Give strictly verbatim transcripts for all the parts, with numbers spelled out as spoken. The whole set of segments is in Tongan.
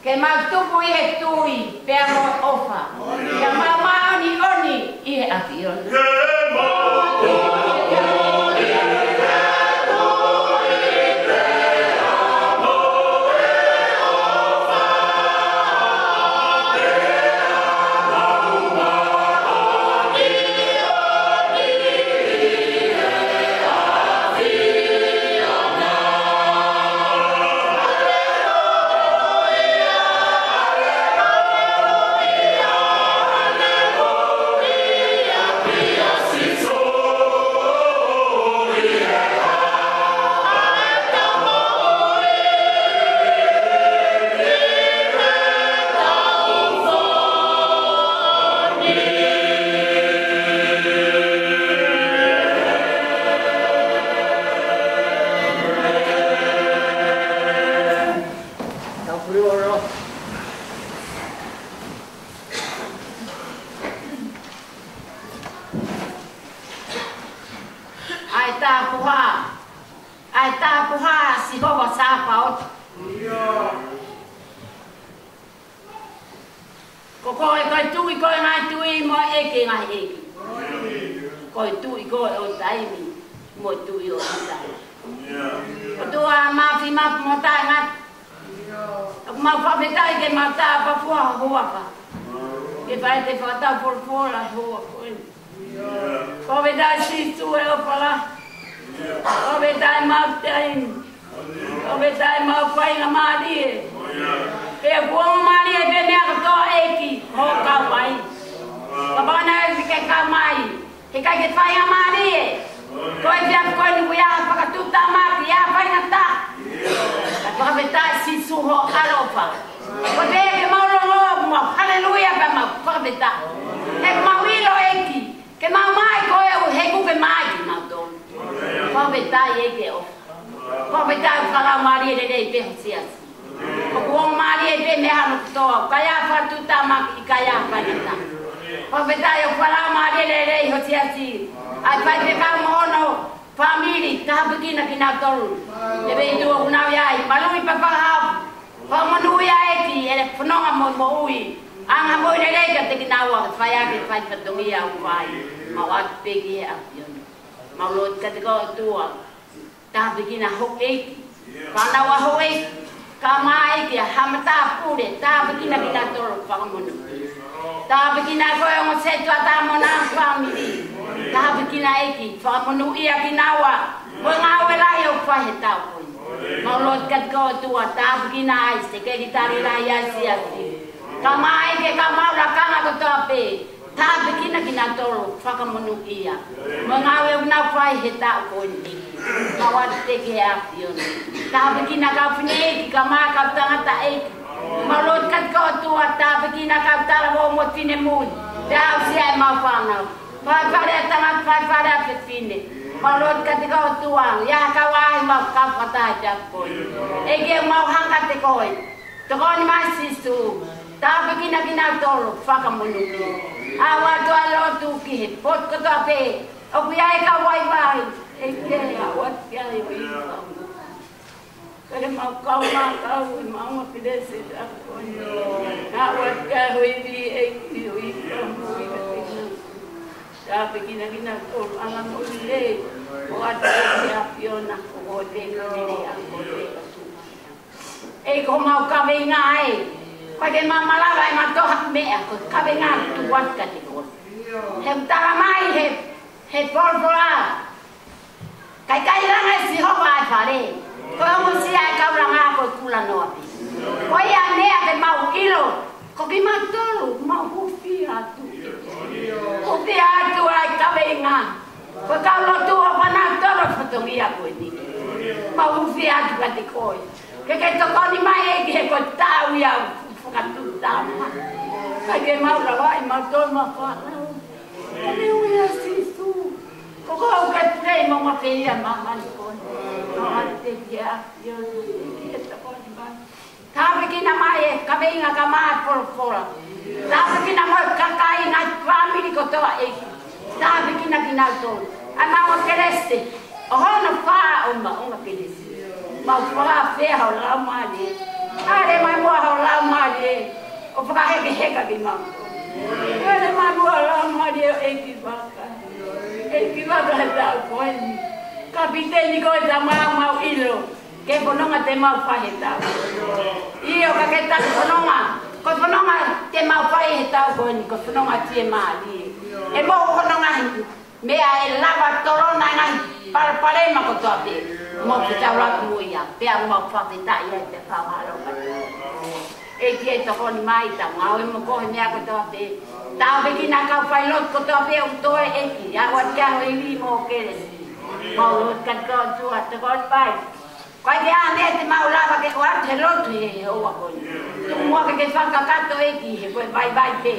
Ke mau tupu ʻi he tui, pea mo e ʻofa. Pea mau māʻoniʻoni ʻi he ʻAfiona. ʻA e tāpuhā, ʻa e tāpuhā Sihova Sāpaoti. Ko koe, ko e Tuʻi, ko e ngaahi tuʻi, mo e ʻEiki ʻo e ngaahi ʻeiki. Ko e Tuʻi koe ʻo taimi, mo e Tuʻi ʻo taimi. ʻOtua Māfimafi mo Taʻengata, ʻoku mau fakafetaʻi ke mau tāpuhā ho huafa. Ke fai ʻete fakatau folofola he houa ko eni. Fakafetaʻi Sīsū e ʻofa lahi. Fakafetaʻi mau taimi. Fakafetaʻi mau faingamālie. He kuo ongo mālie pē meʻa kotoa ʻEiki, hoʻo kau mai. Kapau naʻe ʻikai ke ke kau mai, heʻikai ke faingamālie. Ko e efiafi ko eni ʻoku ʻi ai ha fakatuʻutāmaki, ʻi ai ha faingataʻa. Ka fakafetaʻi Sīsū hoʻo ʻaloʻofa. Ko e pē ke mau longo, mau haleluia pea mau fakafetaʻi. He ʻoku mau ʻilo ʻEiki, ke mau mai ko e ʻuhi he kuo ke mai kimautolu. Fakafetaʻi ʻEiki e ʻofa. Fakafetaʻi ʻoku fakalaumālie lelei pē ho siasi. ʻOku ongo mālie pē meʻa hono kotoa, ʻikai ha fakatuʻutāmaki, ʻikai ha faingataʻa. Fakafetaʻi ʻoku fakalaumālie lelei ho siasi. ʻA e faifekau mo hono fāmili, tāpuekina kinautolu. ʻI he feituʻu ʻoku nau ʻi ai, maluʻi pea fakahaofi. Fakamonūʻia ʻEiki, ʻi he fononga mo e moʻui. ʻAnge ha moʻui lelei kiate kinaua, ke fai ʻaki e fai fatongia ʻoku fai. Mau ʻoatu pē ki he ʻAfiona. Mau lotu kiate koe ʻOtua. Tāpuekina houʻeiki. Fānau ʻa houʻeiki. Kae ʻumaʻā ʻEiki ʻa e haʻa matāpule. Tāpuekina kinautolu, fakamonū. Tāpuekina koe ongo sētuata mo honau fāmili. Tāpuekina ʻEiki, fakamonūʻia kinaua. Mo e ngāue lahi ʻoku fai he taʻu ko eni. Mau lotu kiate koe ʻOtua, tāpuekina ai e sekelitali lahi ʻa e siasi. Kae ʻumaʻā ʻEiki e kau maʻu lakanga kotoa pē. Tāpuekina kinautolu, fakamonūʻia. Mo e ngāue ʻoku nau fai he taʻu ko eni. Mau ʻoatu pē ki he ʻAfiona. Tāpuekina kau fineʻeiki, kae ʻumaʻā kau tangataʻeiki. Mau lotu kiate koe ʻOtua, tāpuekina kau talavou mo e finemui. Pea aʻusia ʻemau fānau. Fai fale ʻa e tangata, fai fale ʻa e fefine. Mau lotu kiate koe ʻOtua, ʻi ai ha kau ʻaʻahi mau kau fakataha he taʻu ko eni. ʻEiki ʻoku mau hanga kiate koe. Tokoni mai Sīsū, tāpuekina kinautolu, fakamonūʻia. ʻOatu ʻa e lotu ki he potu kotoa pē ʻoku ʻi ai e kau vaivai, ʻEiki ʻoatu ki ai ho ivi. Ke mau kau mai kau ʻi he maʻunga kelesi ʻa e ʻAfiona. ʻOatu ki ai ho ivi, ʻEiki, ho ivi, ho ivi. Tāpuekina kinautolu, ʻa e ngaahi moʻui lelei. ʻOatu ki he ʻAfiona, ʻoku te kau lelei ʻa e ko te kau. ʻEiki ko homau kaveinga ē. ʻOku ʻikai ke mau malava ʻe mau toʻo ha meʻa, ko e kaveinga ʻoku tuku atu kiate koe. He ʻoku tala mai he, he folofola. Ka ʻikai langa ʻe Sihova ʻa e fale, ko e ongosia ʻa e kau langa ko e kulanoa pē. Ko ia meʻa ke mau ʻilo, ko kimautolu, mau hūfia atu. Hūfia atu ʻa e kaveinga. Ko e kau lotu ʻoku nau tolo fatongia ko eni. Mau hūfia atu kiate koe. Ke ke tokoni mai ʻEiki he ko e taʻu ia ʻoku fakatuʻutāmaki. ʻIkai ke mau lava ʻe mau tolo mau fānau. Haleluia Sīsū. Ko koe ʻoku ke pule ʻi maʻu pē ia māmani ko eni. Mau ʻoatu ki he ʻAfiona. ʻEiki ke tokoni mai. Tāpuekina mai e kaveinga kae ʻumaʻā e folofola. Tāpuekina mai e kakai ngaahi fāmili kotoa ʻEiki. Tāpuekina kinautolu. ʻA e maʻunga kelesi. ʻO hono fā ʻo e maʻunga kelesi. Mau fakafeʻao lau mai. Hāʻele mai muʻa ho Laumālie ʻo fakahekeheka kimautolu. Hāʻele mai muʻa ho Laumālie ʻo ʻEiki Vaka. ʻEiki Vaka, he taʻu ko eni, kapiteni koe, tā mau mau ʻilo ki he fononga te mau fai he taʻu. ʻIo, ka ke taki fononga, ko e fononga te mau fai he taʻu ko eni, ko e fononga fiemālie. ʻE moʻu hono ngaahi meʻa ʻe lava tolona e ngaahi palopalema kotoa pē, mo ke tau laku mo ia, pea mau fakafetaʻi ai pea fakamālō atu. ʻEiki ē, tokoni mai, tau ngāue mo koe he meʻa kotoa pē. Tāpuekina e kau failotu kotoa pē ʻoku toe, ʻEiki, ʻa ua kia ho ivi mo kelesi. Mau lotu katoa tua, tokoni mai. Ko e hā e meʻa te mau lava ke ʻoatu he lotu he, he houa ko eni. Tuku muʻa ke ke fakakakato, ʻEiki, he ko e vaivai pē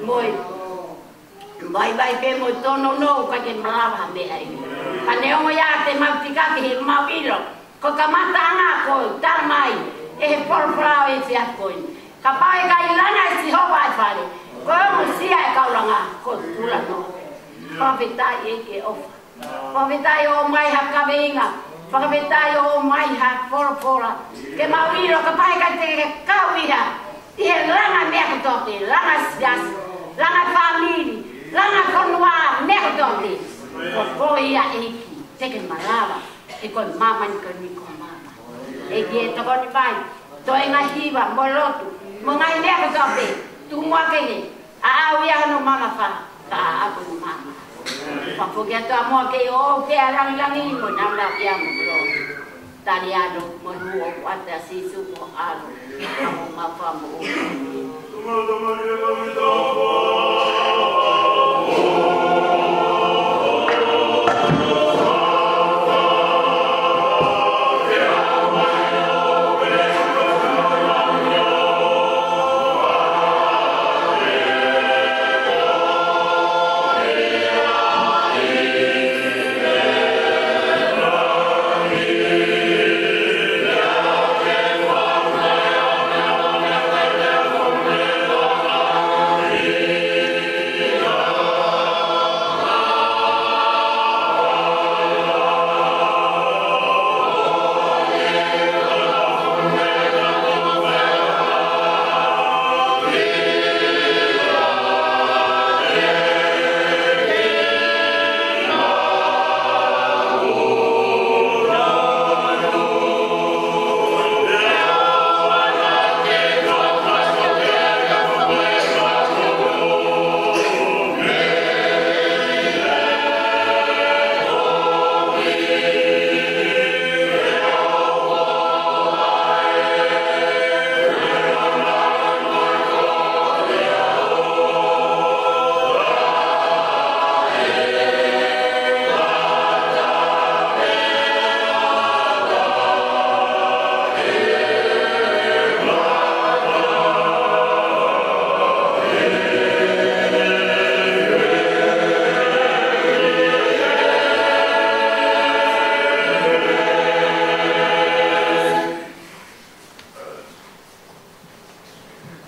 mo e vaivai pē mo e tōnounou, ʻikai ke malava ha meʻa ia. Ka neongo ia te mau tika ke he mau ʻilo ko e kamataʻanga ko e tala mai ʻe he folofola ʻo e efiafi ko eni. Kapau ʻe ʻikai langa ʻe Sihova e fale, ko e ongosia e kau langa, ko e kula noa. Fakafetaʻi ʻEiki ʻofa. Fakafetaʻi ʻomai ha kaveinga. Fakafetaʻi ʻomai ha folofola ke mau ʻilo kapau ʻe ʻikai te ke kau ia ʻi he langa meʻa kotoa pē, langa siasi, langa fāmili, langa fonua, meʻa kotoa pē. Ko koe ia ʻEiki te ke malava, he ko e māmani ko eni ko māmani. ʻEiki ē, tokoni mai, toe ngaahi hiva mo lotu mo e ngaahi meʻa kotoa pē, tuku muʻa ke ne ʻaʻau ia hono mamafa, ka ʻaʻau hono mamafa. Fakafoki atu ā muʻa ke ʻoʻou pē ʻa e langilangi mo e nāunau ia mo e kolōlia. Tali ʻa e lotu mo e hū ʻoku ʻoatu ʻe Sīsū ko ho ʻAlo, ʻa homau Fakamoʻui. Ko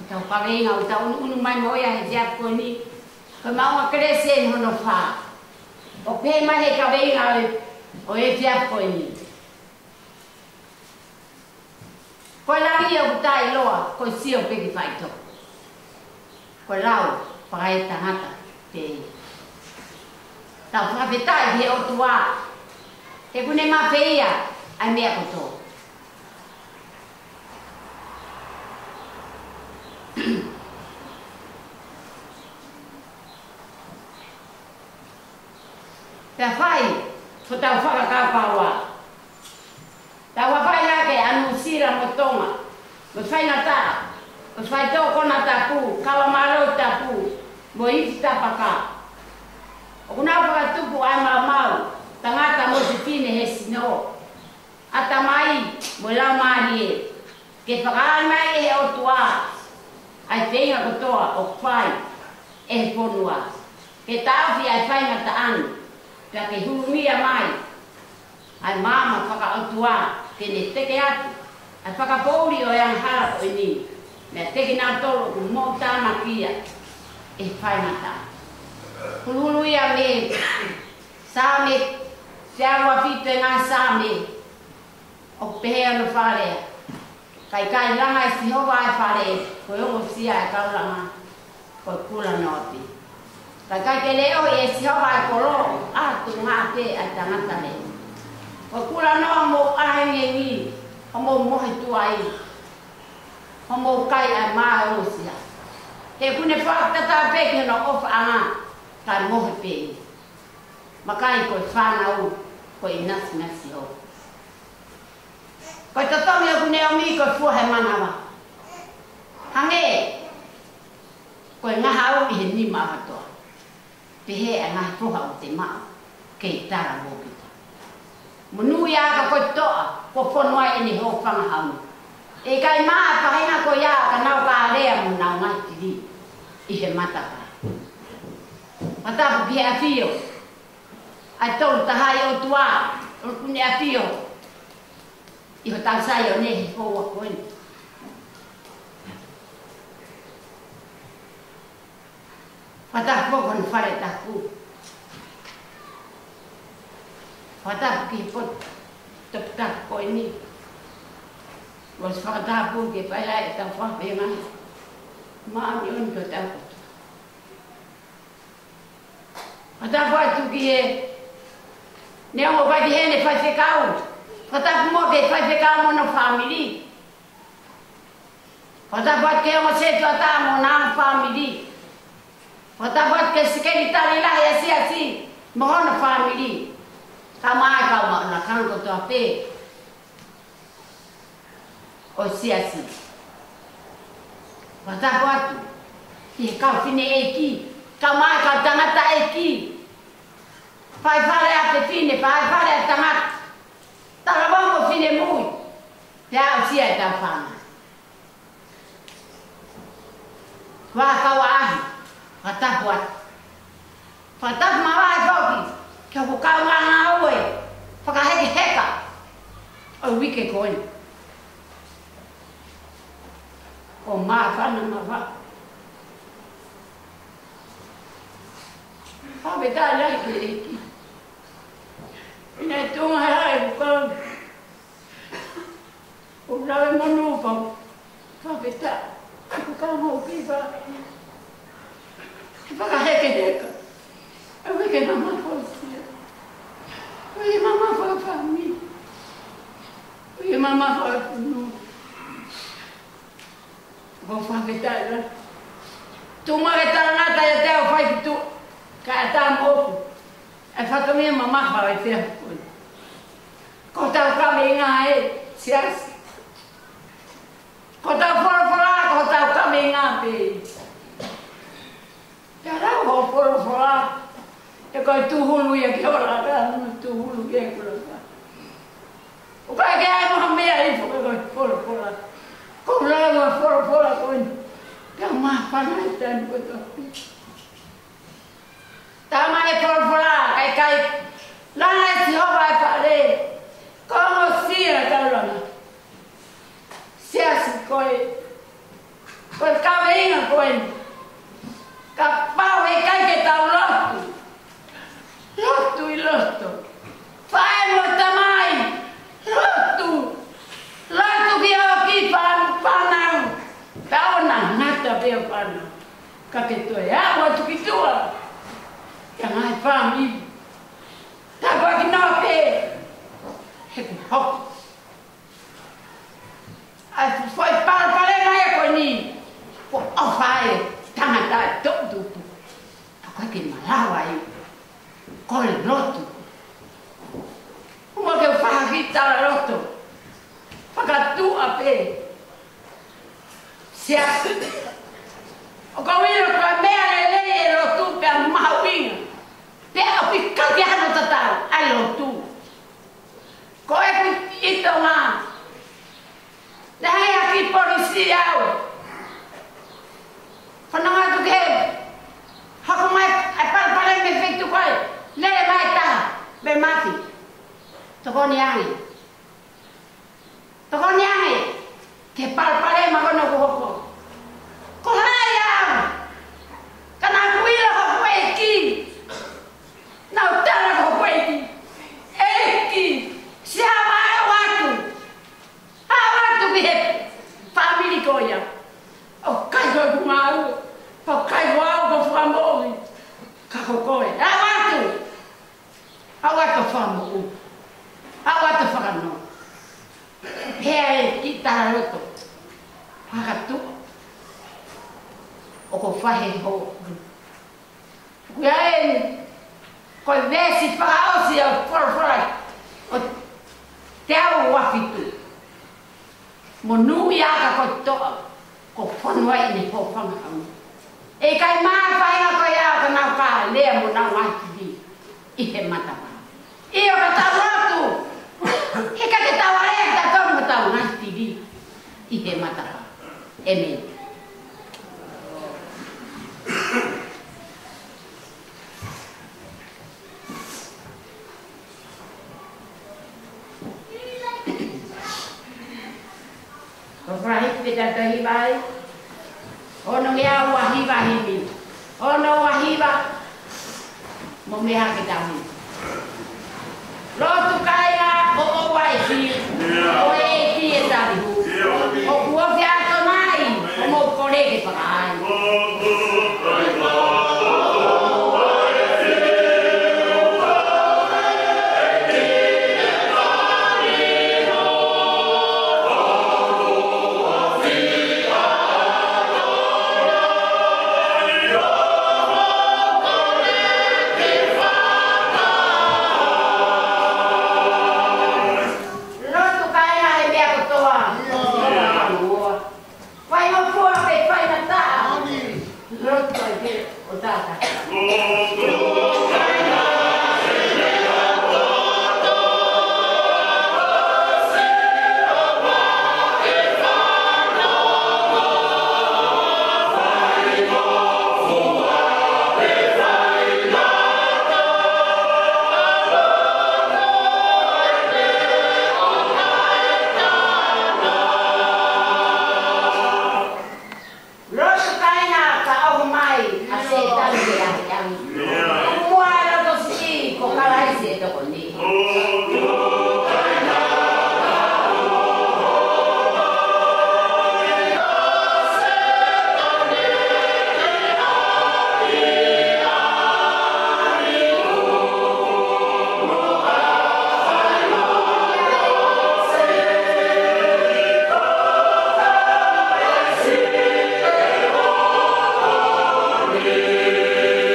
ʻetau kaveinga ʻoku tau ʻunuʻunu mai mo ia he efiafi ko eni, ko e Maʻunga Kelesi eni hono fā. ʻOku pehē mai he kaveinga ʻo e, ʻo e efiafi ko eni: Ko e langi ʻoku taʻeʻiloa, ko e sio pē ki faʻitoka. Ko e lau fakaetangata pē ia. Tau fakafetaʻi ki he ʻOtua, he ʻoku ne mafeia ʻa e meʻa kotoa. Pea fai hotau fakakaukau ā. Tau ʻapaʻi ange ʻa Nuʻusila mo Tonga, mo e faingataʻa, mo e faitoʻo konatapu, kava mālohi tapu, mo e ifi tapaka. ʻOku nau fakatupu ʻa e maumau, tangata mo fefine he sino, ʻatamai mo e laumālie, ke fakaʻaongaʻi mai ʻe he ʻOtua ʻa e feinga kotoa ʻoku fai ʻe he fonua, ke taʻofi ʻa e faingataʻa ni, pea ke hulungia mai ʻa e maama fakaʻotua, ke ne teke atu ʻa e fakapoʻuli ʻo e angahala ko eni meiate kinautolu ʻoku moʻutāmaki ia ʻe he faingataʻa. Huluhulu ia mei he Saame, teau ua fitu ʻo e ngaahi Saame, ʻoku pehē hono fakalea: Ka ʻikai langa ʻe Sihova ʻa e fale, ko e ongosia ʻa e kau langa, ko e kula noa pē. Ka ʻikai ke leʻohi ʻe Sihova ʻa e kolo, ʻa e tuʻunga pē ʻa e tangata leʻo. Ko e kula noa mou ʻahengehi, ʻo mou mohe tuai, ʻo mou kai ʻa e mā ʻo e ongosia. He ʻoku ne fakatatau pē ki hono ʻofaʻanga, kae mohe pē ia. Vakai ko e fānau, ko e ʻinasi ʻa Sihova. Ko e totongi ʻoku ne ʻomi ko e fua he manava. Hangē ko e ngahau ʻi he nima ʻo ha toa. Pehē ʻa e ngaahi foha ʻoku te maʻu, kei tala mo kita. Monūʻia ka ko e toʻa, kuo fonu ai ʻene hōfanga hauni. ʻE ʻikai maʻa ʻa e faʻahinga ko ia ka nau ka lea mo nau ngaahi tili ʻi he matapā. Fakatapu ki he ʻAfio, ʻa e Tolu Tahaʻi ʻOtua, ʻoku ne ʻafio ʻi hotau Saione he houa ko eni. Fakatapu ki hono fale tapu. Fakatapu ki he potu tapu ko eni. Kuo ʻosi fakatapu ke fai ai ʻetau fakapenga. Māʻoniʻoni ki hotau kotoa. Fakatapu atu ki he, neongo ʻoku ʻikai ke ʻi heni e faifekau. Fakatapu mo e faifekau mo hono fāmili. Fakatapu atu ki he ongo setuata mo honau fāmili. Fakatapu atu ki he sekelitali lahi ʻa e siasi mo hono fāmili. Kae ʻumaʻā e kau maʻu lakanga kotoa pē ʻo e siasi. Fakatapu atu ki he kau fineʻeiki, kae ʻumaʻā e kau tangataʻeiki. Faifale ʻa e fefine, faifale ʻa e tangata. Talavou mo finemui. Pea aʻusia ʻetau fānau. Fakakauʻahi, fakatapu atu. Fakatapu makehe foki ki hoku kaungā ngāue fakahekeheka ʻo e uike ko eni. ʻO māfana makehe. Fakafetaʻi lahi ki he ʻEiki. ʻI he tuʻunga he haʻi kuka. ʻO lave monū pau. Fakafetaʻi. Kuka mo kiva. Fakahekeheka. ʻOku ke mamafa ʻo sia. ʻOku ke mamafa ʻo fāmili. ʻOku ke mamafa ʻo funu. ʻOku fakafetaʻi lahi. Tuʻu mai e tangata ʻiate au fai ki tuʻa. Kae ʻatā moʻoku ʻa e fatongia mamafa ʻo e feʻauhi ko eni. Ko hotau kaveinga ʻa e siasi. Ko hotau folofola, ko hotau kaveinga pē. Pea lau hoʻo folofola, he ko e tūhulu ia ki hola, ka mo tūhulu ki he kula ka. ʻOku ʻikai ke ʻi ai mo ha meʻa ʻi he folofola. Ko e lau ʻa e folofola ko eni. Pea māfana ʻi he taimi kotoa. Tama e folofola, ka ʻikai langa ʻe Sihova e fale, ko e ongosia ʻa e kau langa. Siasi ko e, ko e kaveinga ko eni. Kapau ʻe ʻikai ke tau lotu, lotu ʻi loto. Faʻē mo tamai, lotu. Lotu ki hoʻo kiʻi fānau. Ka ʻoua naʻa ngata pē ʻa e fānau, ka ke toe aʻu atu ki tuʻa. Ka ngaahi fāmili. Tāpuaki noa pē. He kuo hoko ʻa e foʻi palopalema ia ko eni, kuo ʻofa ai e tangata ʻe toʻutupu. Ka ʻoku ʻikai ke malava ia. Ko e lotu. ʻOua ke fakahitala loto. Fakatuʻa pē. Siasi. ʻOku ou ʻilo ko e meʻa lelei e lotu pea mahuʻinga. Pea ʻoku ʻikai ke ʻi ai hano tatau ʻa e lotu. Ko ʻeku ʻi Tonga, naʻe ʻi ai ha kiʻi polisi au. Ko hono ngāue atu ke hoko mai ʻa e palopalema mei he feituʻu ko ē, lele mai taha mei Mafi. Tokoni ange. Tokoni ange ki he palopalema ko ena kuo hoko. Ko hai au? Ka naʻa ku ʻilo hoku ʻEiki. Naʻa ku tala ki hoku ʻEiki, ʻEiki, Sihova, aʻu atu. Aʻu atu ki he ʻAua ʻo fakamoʻui, ʻaua ʻo fakanonga. Pea ʻe kita loto fakatuʻa ʻoku fahe ho. Ko ia eni, ko e veesi fakaʻosi ʻo e folofola ʻo e teau ua fitu. Monūʻia ʻa e aka ko e toʻa, kuo fonu ai ʻene hōfangahau. ʻE ʻikai maʻu ha faʻahinga ko ia ʻoku nau ka lea mo nau ngaahi fili ʻi he matapā. ʻIo, ka tau lotu, heʻikai ke tau lea ʻe tautolu mo tau ngaahi fili ʻi he matapā. ʻĒmeni. Ko e fakahiva pē ʻe taha ʻi he vahe. Ono ngeau ua hiva himi. Ono ua hiva. Mou meʻa hake tau himi. Lotu kāinga ʻo ʻoua ʻe fili, ʻo e ʻEiki ʻe tali hū. ʻOku ofi ʻa Tonai, ʻo mou kole ke fakaai. Lotu kāinga he meʻa kotoa. Faingofua pea faingataʻa. Lotu ai pē ʻo tata. Lotu kāinga ka ʻoho mai ʻa Sētane ke ahiahi. ʻOku muʻa e loto siʻi ko Kalaisi e tokoni.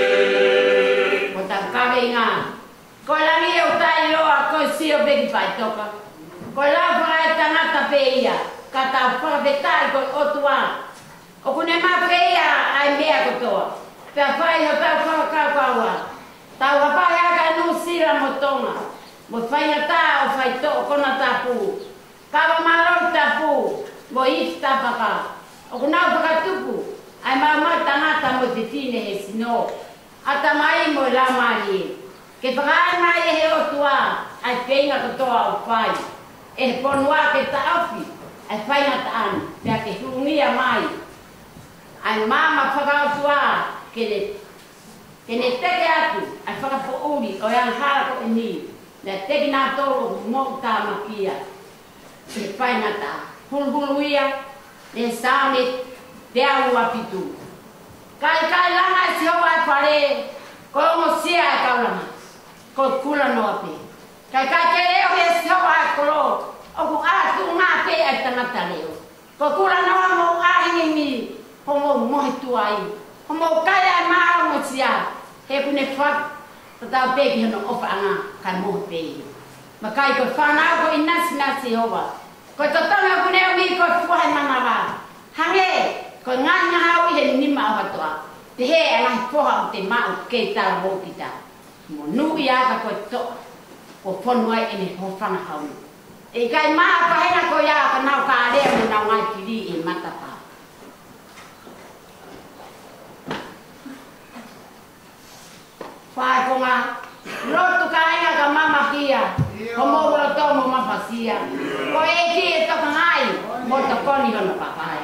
Ko e tau kaveinga. Ko e langi ʻoku taʻeʻiloa, ko e sio pē ki faʻitoka. Ko e lau fakaetangata pē ia, ka tau fakafetaʻi ko e ʻOtua ʻoku ne makeia ʻa e meʻa kotoa. Pea fai hotau fakakaukau ā. Tau hapai ʻa Nuʻu Sila mo Tonga, mo e faingataʻa ʻo e faitoʻo konatapu, kava mālōlō tapu, mo e ifi tapaka. ʻOku nau fakatupu ʻa e maumau tangata mo e fefine he sino, ʻatamai mo e laumālie. Ke fakaai mai ʻe he ʻOtua ʻa e feinga kotoa ʻoku fai ʻe he fonua ke taʻofi ʻa e faingataʻa ni, pea ke hūngia mai ʻa e maama fakaʻotua ke ne, ke ne teke atu ʻa e fakapoʻuli ʻo e angahala ko eni, naʻe teke nautolu ʻoku moʻutāmakia. Ke faingataʻa, huluhulu ia, ʻe Saame teau ua fitu. Ka ʻikai langa ʻe Sihova ʻa e fale, ko e ongosia ʻa e kau langa, ko e kula noa pē. Ka ʻikai ke leʻo ʻe Sihova ʻa e kolo, ʻoku ʻā tuʻunga pē ʻa e tangata leʻo. Ko e kula noa mou ʻā hengihengī, hoʻomou mohe tuai, hoʻomou kai ʻa e mā ongosia, he ʻoku ne fak-, tatau pē ki hono ʻofaʻanga, kae mohe pē ia. Vakai, ko e fānau ko e ʻinasi naʻa Sihova. Ko e totongi ʻoku ne ʻomi ko e fua he manava. Hangē ko e ngaahi ngahau ʻi he nima ʻo ha toa, pehē ʻa e ngaahi foha ʻoku te maʻu kei talavou kita. Monūʻia ʻa e aka ko e toʻa, kuo fonu ai ʻene hōfangahau. ʻE ʻikai maʻu ha faʻahinga ko ia ʻoku nau ka lea mo nau ngaahi fili ʻi he matapā. Fai konga, lotu kāinga ka mamakia, ko mou loto mo mafasia. Ko e ʻEiki ʻe tokangaʻi, mo tokoni hono kakai.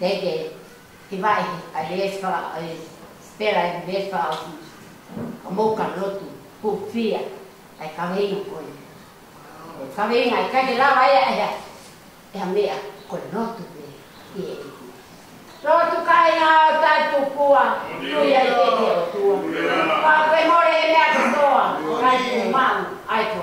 He ke, he vaʻe, ʻa e veesi faka-, ʻa e pela ʻa e veesi fakaʻosi. Ka mou ka lotu, hūfia, ʻa e kaveinga ko ē. Ko e kaveinga ʻikai ke lava ia ʻe ha, ʻe ha meʻa, ko e lotu pē, ʻi he ʻEiki. Lotu kāinga ʻo taʻetupua, tui ai pē ki he ʻOtua. Kapau ʻe mole e meʻa kotoa, ʻikai ke maʻu ai ko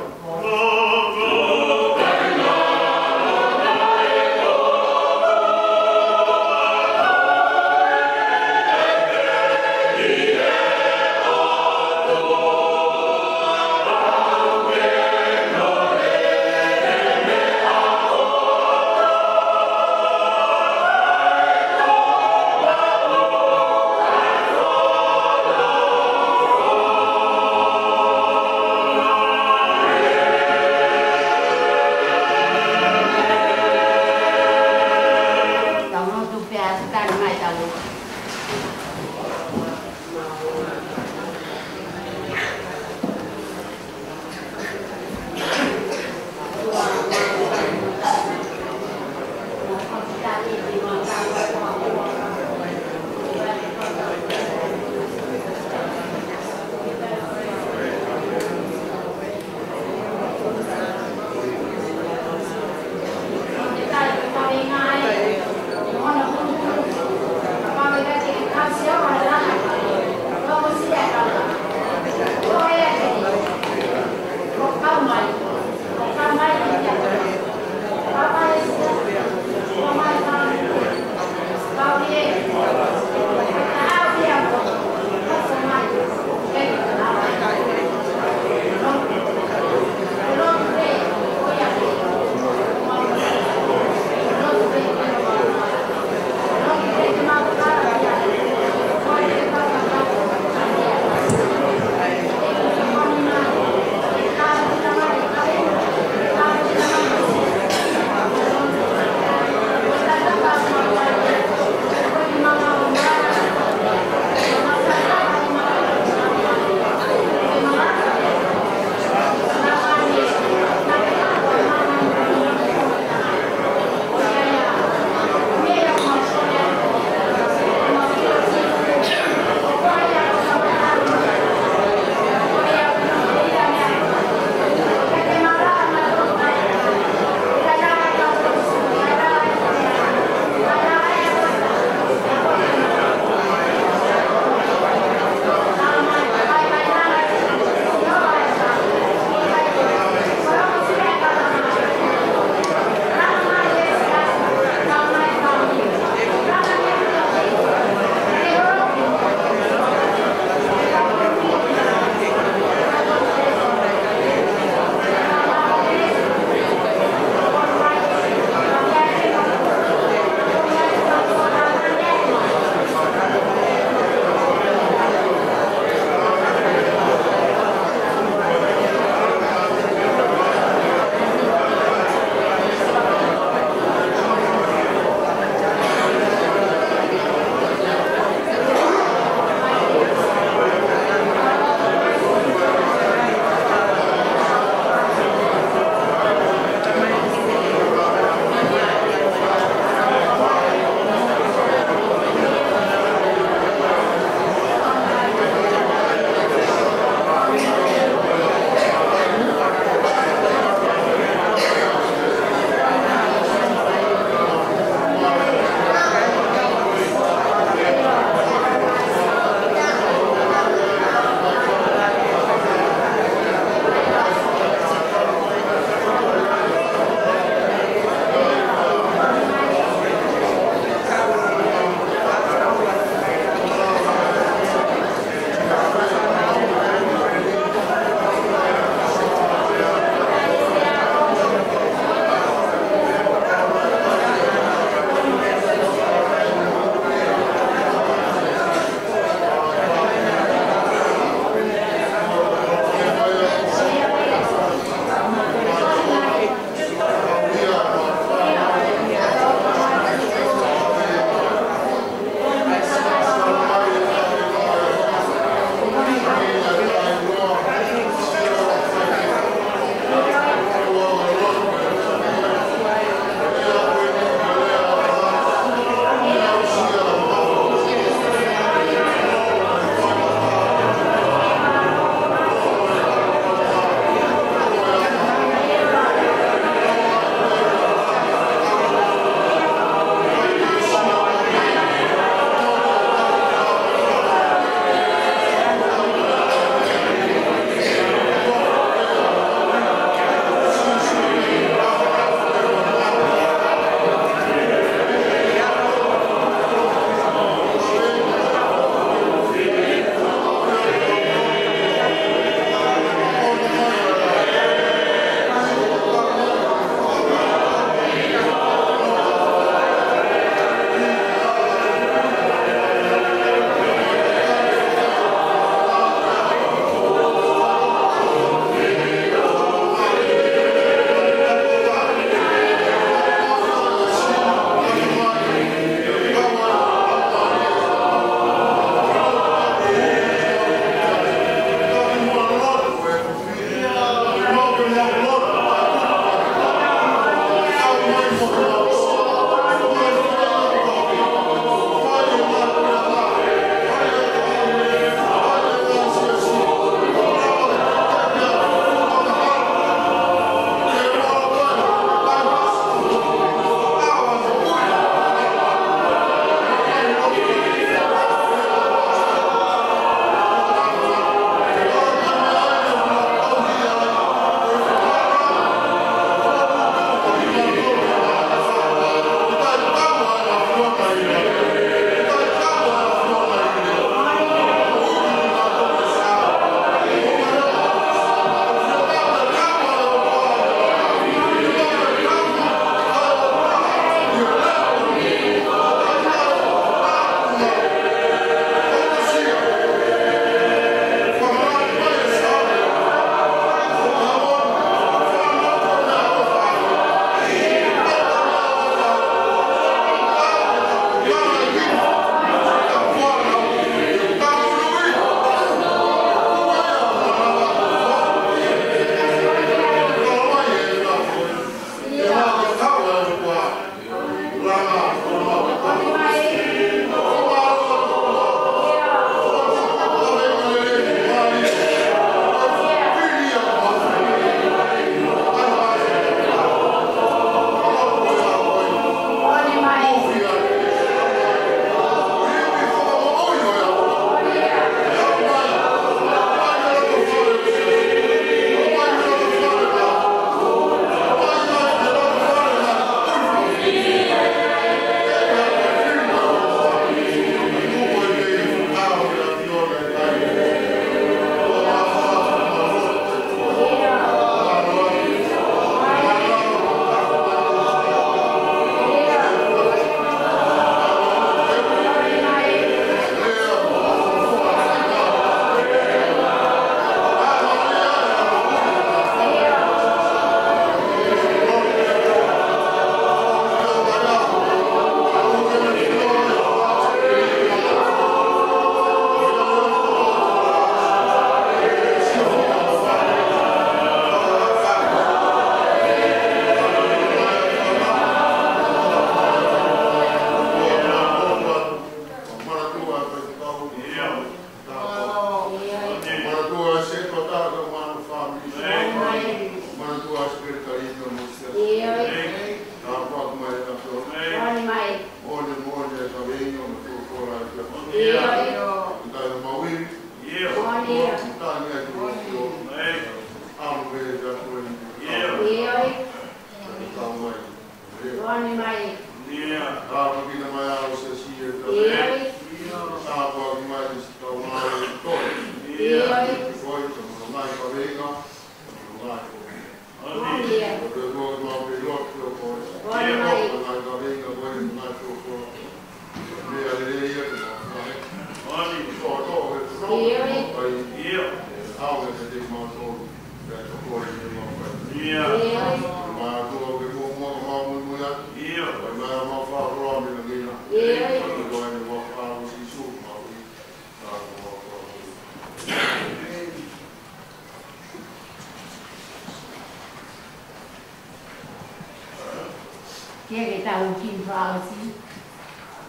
Kiate kitautolu fakaʻosi,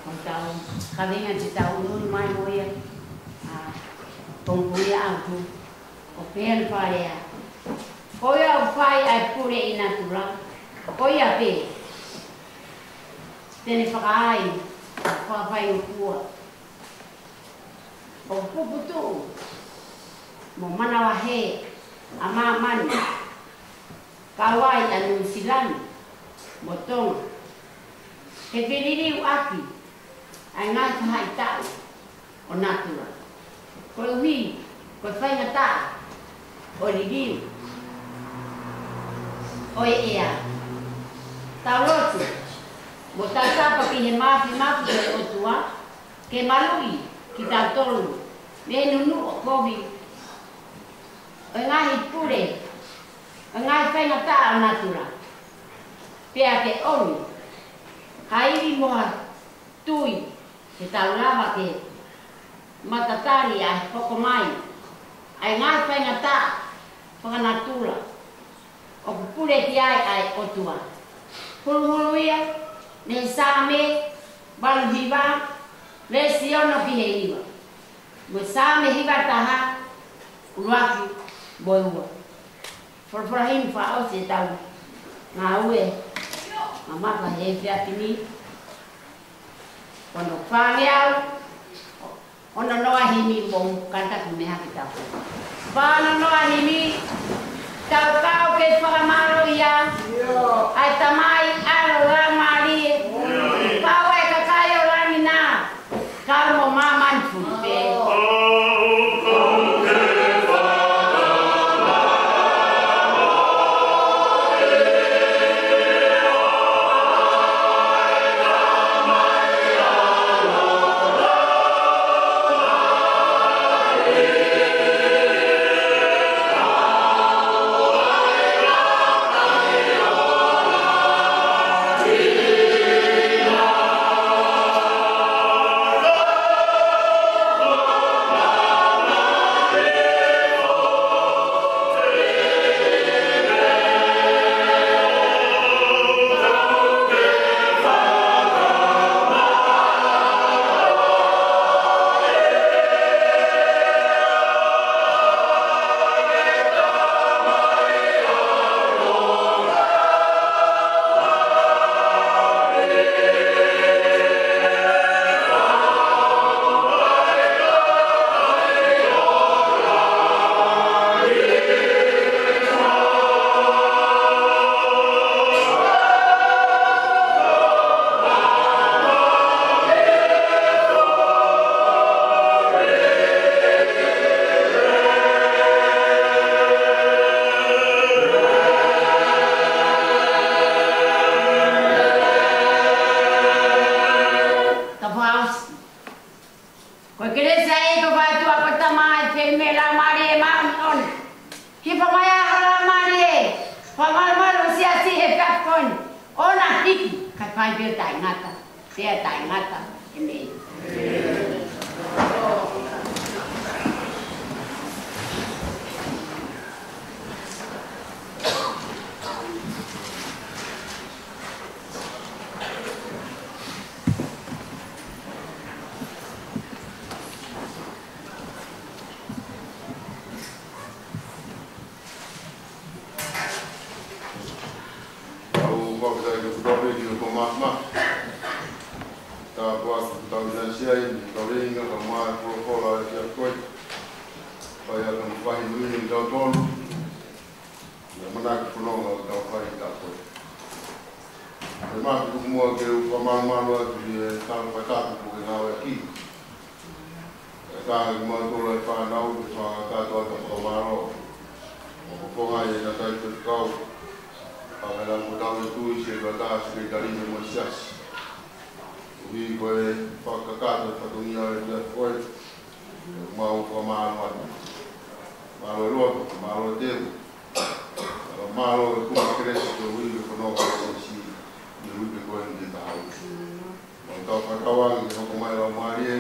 ko ʻetau kaveinga te tau ʻunu mai mo ia, ʻa, pongipongi ʻaho, ʻoku pehē hono fakalea: Ko ia ʻoku fai ʻa e pule ʻi natula, ko ia pē te ne fakaai, fakafaingofua. ʻOku puputuʻu mo manavahē ʻa māmani, kau ai ʻa Nuʻusila ni mo Tonga, he feliliuaki ʻa e ngaahi faʻahitaʻu ʻo natula, koeʻuhi ko e faingataʻa ʻo e liliu ʻo e ʻea. Tau lotu mo tau tapa ki he Māfimafi ʻo e ʻOtua ke maluʻi kitautolu mei he nunuʻa kovi ʻo e ngaahi pule, ʻo e ngaahi faingataʻa ʻo natula, pea ke ʻomi ha ivi mo ha tui ke tau lava ke matatali ʻa e hoko mai ʻa e ngaahi faingataʻa fakanatula ʻoku pule ki ai ʻa e ʻOtua. Huluhulu ia mei he Saame valu hiva, veesi ono ki he hiva, mo e Saame hiva taha, ʻuluaki mo e ua. Folofola himi fakaʻosi ʻetau ngāue, mamaka he efiafi ni, ko hono fāngeau ono noa himi, mou kātaki mei he haki tau. Fā ono noa himi, tau kau ke fakamālō ia, ʻa e Tamai, ʻAlo, Laumālie, pau ʻa e kakai ʻo langi na, kau mo māmani foki pē. Tau fakaʻosi. Ko e kelesi ʻa e ʻEiki ko e ʻOtua ko e Tamai, feohi mo e Laumālie Māʻoniʻoni, hifo mai ʻa ho Laumālie, fakamalumalu ho siasi he efiafi ko eni, ʻo na hiki, kae fai pē ʻo taʻengata, pea taʻengata. ʻĒmeni. Tau fakafetaʻi ki he ʻOtua ʻi he ʻaho ni. Tāpuaki ʻoku tau ʻinasi ai, ʻi he kaveinga kae ʻumaʻā e folofola ʻo e efiafi ko eni. Fai atu mo fai nui ni kitautolu ʻi he ʻamanaki fononga ʻoku tau fai kia koe. Pea mahalo tuku muʻa ke u fakamalumalu atu ʻi he tala fakatapu kuo ke ngāueʻaki. ʻE kātaki kimautolu e fānau ke fakakakato atu ʻa e fakamālō. ʻOku Ko e ngaahi e natai te kau. Ka mai lau ko tau e tui se kata se kei tali me mo siasi. Ui ko e fakakakato e fatongia e te koe. Mau ko mālō atu. Mālō e loto, mālō e teu. Mālō mālō e kuma kelesi ko ui ko no ka sesi. Ni ui ko e ni te tau. Mau tau fakatauange ke hoko mai lau mālie.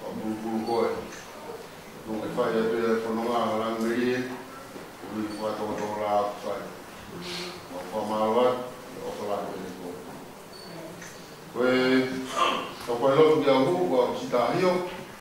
Mau pulupulu koe. Tuku ke fai atu e fononga ha langi melie, ui fakatōtō la fai. Mau fakamālō atu, ʻofa lahi pē ko. Ko e, ka fai lotu ki a hu, ua sita hio,